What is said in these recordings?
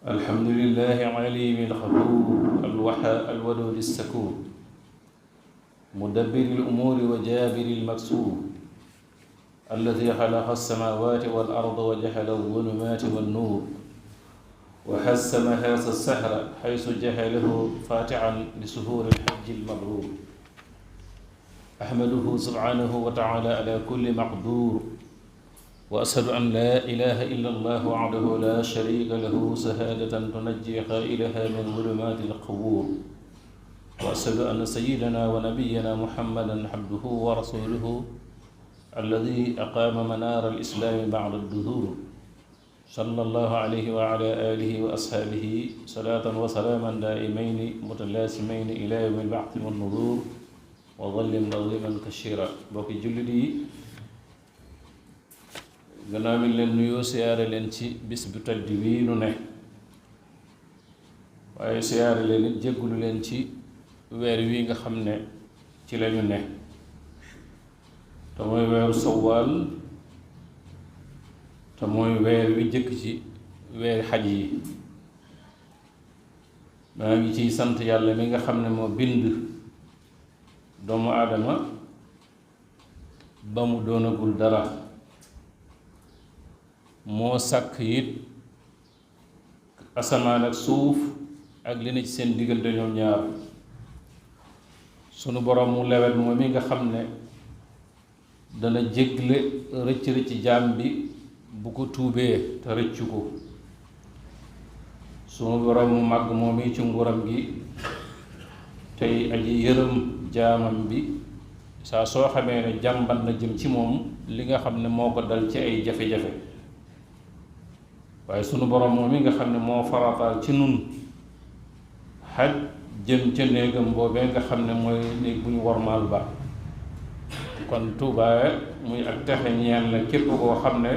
الحمد لله عليم الخبور الودود السكور مدبر الأمور وجابر المكسور الذي خلق السماوات والأرض وجعل الظلمات والنور وحسم هذا السحر حيث جعله فاتعا لسهول الحج المبرور أحمده سبحانه وتعالى على كل مقدور وأشهد أن لا إله إلا الله وحده لا شريك له شهادة تنجي قائلها من ظلمات القبور وأشهد أن سيدنا ونبينا محمدا عبده ورسوله الذي أقام منار الإسلام بعد الدهور صلى الله عليه وعلى آله وأصحابه صلاة وسلاما دائمين متلازمين إلى يوم البعث والنذور وظل نظيما كثيرا bokki jullit yi gannaaw mi leen nuyoo siyaare leen ci bis bu tedd bii nu ne waaye siyaare leen it jéggulu leen ci weer wi nga xam ne ci lañu ne te mooy weeru sawaal te mooy weer wi jëkk ci weeri xaj yi maa ngi ciy sant yàlla mi nga xam ne moo bind doomu aadama ba mu doonagul dara moo sàkk it asamaan ak suuf ak li ne ci seen diggante ñoom ñaar sunu borom mu lewet moom mi nga xam ne dana jégle rëcc jaam bi bu ko tuubee te rëccu ko sunu borom mu màgg moom mi ci nguuram gi tey aji yërëm jaamam bi saa soo xamee ne jàmbat na jëm ci moom li nga xam ne moo ko dal ci ay jafe-jafe waaye sunu borom moom mi nga xam ne moo farataal ci nun xaj jëm ca néegam boobee nga xam ne mooy néeg bu ñu wormaal ba kon Tuubaa muy ak texe ñeel na képp koo xam ne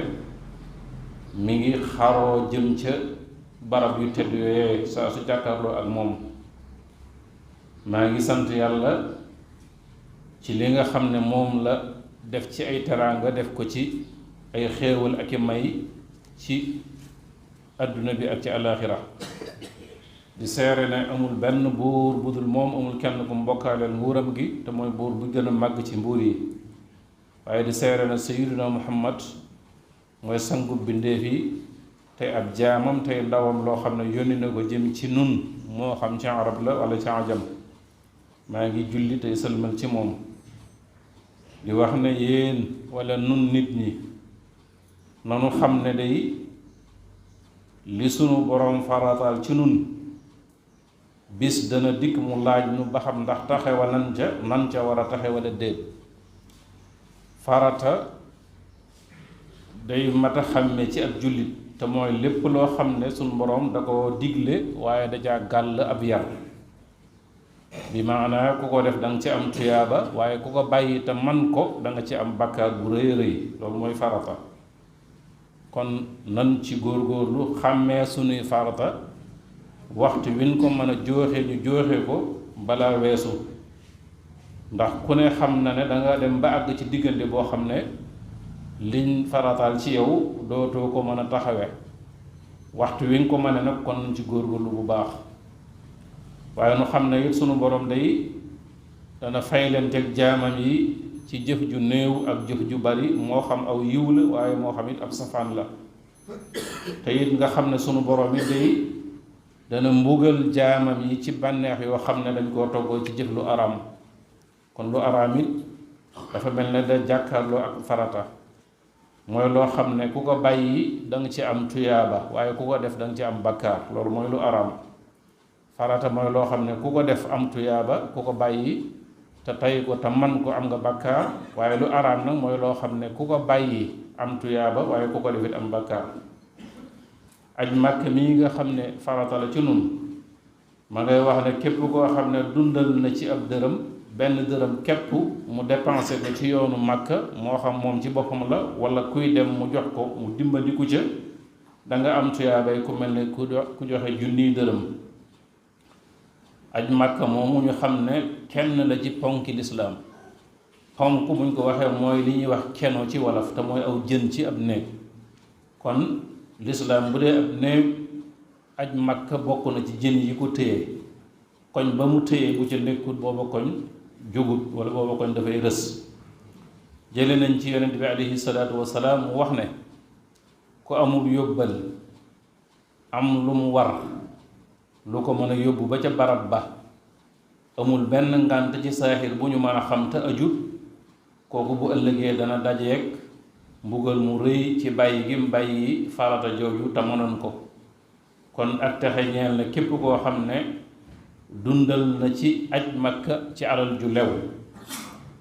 mi ngi xaroo jëm ca barab yu tedd yooyee saa su jàkkaarloo ak moom maa ngi sant yàlla ci li nga xam ne moom la def ci ay teraanga def ko ci ay xéewal ak i may ci adduna bi ak ci alaaxira di seere ne amul benn buur bu dul moom amul kenn ku mbokkaaleel nguuram gi te mooy buur bu gën a màgg ci mbuur yi waaye di seere ne sayyiduna muhammad mooy sangu bindeef yi tey ab jaamam tey ndawam loo xam ne yónni na ko jëm ci nun moo xam ci arab la wala ci ajam maa ngi julli tey sëlmal ci moom di wax ne yéen wala nun nit ñi nanu xam ne day li sunu boroom farataal ci nun bis dana dikk mu laaj nu ba xam ndax taxewa nan ca war a taxe wala déet farata day mat a xàmme ci ab jullit te mooy lépp loo xam ne sunu boroom da ko digle waaye da caa gàll ab yar bi maanaa ku ko def da nga ci am tuyaaba waaye ku ko bàyyi te man ko da nga ci am bakkaar bu rëy rëy loolu mooy farata kon nan ci góorgóorlu xàmmee sunuy farata waxtu win ko mën a jooxe ñu jooxe ko balaa weesu ndax ku ne xam na ne danga dem ba àgg ci diggante boo xam ne liñ farataal ci yow dootoo ko mën a taxawe waxtu wi nga ko mën a nag kon ci góorgóorlu bu baax waaye nu xam ne it sunu borom day dana fay leen teg jaamam yi ci jëf ju néew ak jëf ju bari moo xam aw yiw la waaye moo xam it ab safaan la te it nga xam ne sunu borom it day dana mbugal jaamam yi ci bànneex yoo xam ne dañ koo toggoo ci jëf lu araam kon lu araam it dafa mel ne da jàkkaarloo ak farata mooy loo xam ne ku ko bàyyi da nga ci am tuyaaba waaye ku ko def da nga ci am bakkaar loolu mooy lu araam farata mooy loo xam ne ku ko def am tuyaaba ku ko bàyyi te tey ko te man ko am nga bakkaar waaye lu araam nag mooy loo xam ne ku ko bàyyi am tuyaaba waaye ku ko defit am bakkaar aj màkk mii nga xam ne farata la ci nun ma ngay wax ne képp koo xam ne dundal na ci ab dërëm benn dërëm képp mu dépensé ko ci yoonu màkka moo xam moom ci boppam la wala kuy dem mu jox ko mu dimbandiku ca da nga am tuyaabay ku mel ne ku joxe junniy dërëm aj màkka moomu ñu xam ne kenn la ci ponki lislaam ponk buñ ko waxee mooy li ñuy wax keno ci wolof te mooy aw jën ci ab néeg kon lislaam bu dee ab néeg aj Makka bokk na ci jën yi ko téye koñ ba mu téye bu ca nekkut booba koñ jógut wala booba koñ dafay rës jële nañ ci yonent bi alayhi salaatu wasalaam mu wax ne ku amul yóbbal am lu mu war lu ko mën a yóbbu ba ca barab ba amul benn ngànt ci saaxir bu ñu mën a xam te ajut kooku bu ëllëgee dana dajeek mbugal mu rëy ci bàyyi gi mu bàyyi farata jooju te mënoon ko kon ak texe ñeel na képp koo xam ne dundal na ci aj Makka ci alal ju lew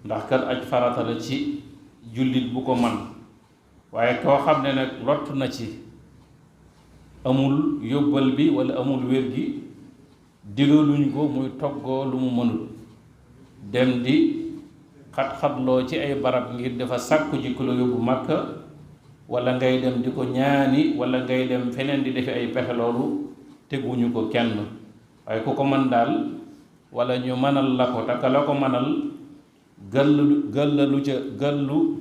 ndax kat aj farata la ci jullit bu ko man waaye koo xam ne nag lott na ci amul yóbbal bi wala amul wér gi digaluñ ko muy toggoo lu mu mënul dem di xat-xatloo ci ay barab ngir dafa sàkku ji ku la yóbbu Makka wala ngay dem di ko ñaani wala ngay dem feneen di defi ay pexe loolu teguñu ko kenn waaye ku ko mën daal wala ñu mënal la ko te ka la ko mënal gàllu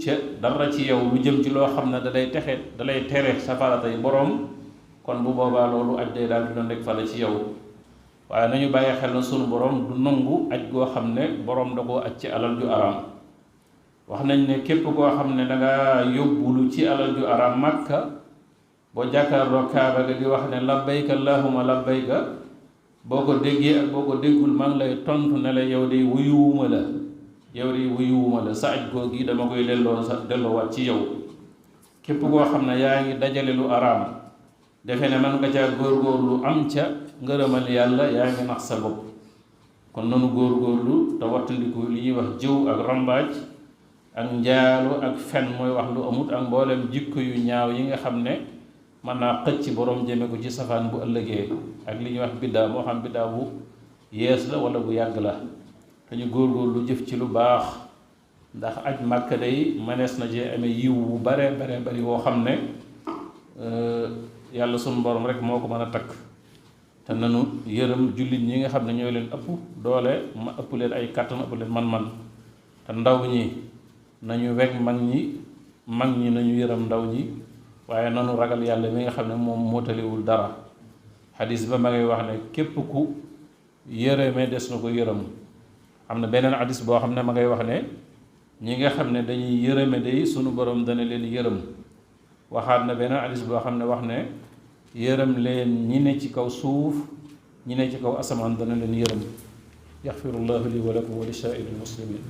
ca dara ci yow lu jëm ci loo xam ne da lay tere safara tey boroom kon bu boobaa loolu aj day daal di doon nekk fala ci yow waaye nañu bàyyi xel na sunu boroom du nangu aj goo xam ne boroom da koo aj ci alal ju araam wax nañ ne képp koo xam ne danga yóbbulu ci alal ju araam Makka boo jàkkaarloo Kaaba ga di wax ne labbayka allahumma labbayka boo ko déggee ak boo ko déggul maa ngi lay tontu ne la yow de wuyuwuma la sa aj goo gi dama koy delloowaat ci yow képp koo xam ne yaa ngi dajale lu araam defe ne man nga caa góorgóorlu am ca ngërëmal yàlla yaa ngi nax sa bopp kon nanu góorgóorlu te wattandiku li ñuy wax jëw ak rambaaj ak njaalo ak fen mooy wax lu amut ak mboolem jikko yu ñaaw yi nga xam ne mën naa xëcc boroom jëme ko ci safaan bu ëllëgee ak li ñuy wax biddaa moo xam biddaa bu yees la wala bu yàgg la dañu góorgóorlu jëf ci lu baax ndax aj Makka day mënees na cee amee yiw bu bare bari woo xam ne yàlla sunu borom rek moo ko mën a takk te nanu yërëm jullit ñi nga xam ne ñoo leen ëpp doole ma ëpp leen ay kàttan ëpp leen man-man te ndaw ñi nañu weg mag ñi nañu yërëm ndaw ñi waaye nanu ragal yàlla mi nga xam ne moom mootaliwul dara xadis ba ma ngay wax ne képp ku yërëme des na ko yërëm am na beneen xadis boo xam ne ma ngay wax ne ñi nga xam ne dañuy yërëme day sunu borom dana leen yërëm waxaat na beneen xadis boo xam ne wax ne yërëm leen ñi ne ci kaw suuf ñi ne ci kaw asamaan dana leen yërëm yaxfirullahu li wa lakum wa li saa'iril muslimin